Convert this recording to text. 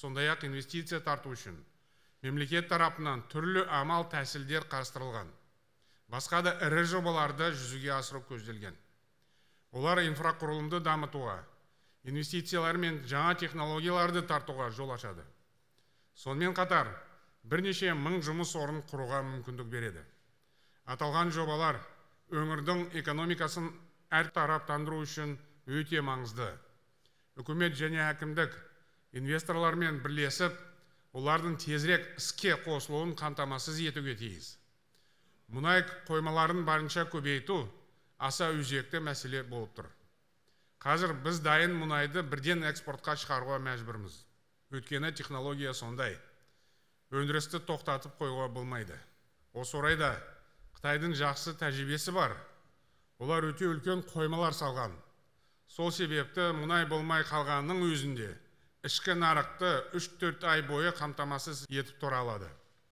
Сондай-ақ инвестиция тарту үшін мемлекет тарапынан түрлі амал тәсілдер қарастырылған. Басқа да ірі жобаларды жүзеге асыру көзделген. Олар инфрақұрылымды дамытуға, инвестициялар мен жаңа технологияларды тартуға жол ашады. Сонымен қатар, бірнеше мың жұмыс орнын құруға мүмкіндік береді. Аталған жобалар өңірдің экономикасын әртараптандыру үшін өте маңызды. Үкімет және әкімдік инвесторлармен бірлесіп, олардың тезірек іске қосылуын қамтамасыз етуге тиіс. Мұнай қоймаларын барынша көбейту аса өзекті мәселе болып тұр. Қазір біз дайын мұнайды бірден экспортқа шығаруға мәжбүрміз. Өйткені технология сондай. Өндірісті тоқтатып қоюға болмайды. Осы орайда Қытайдың жақсы тәжірибесі бар. Олар өте үлкен қоймалар салған. Сол себепті мұнай болмай қалғанның өзінде ішкі нарықты 3-4 ай бойы қамтамасыз етіп тұра алады.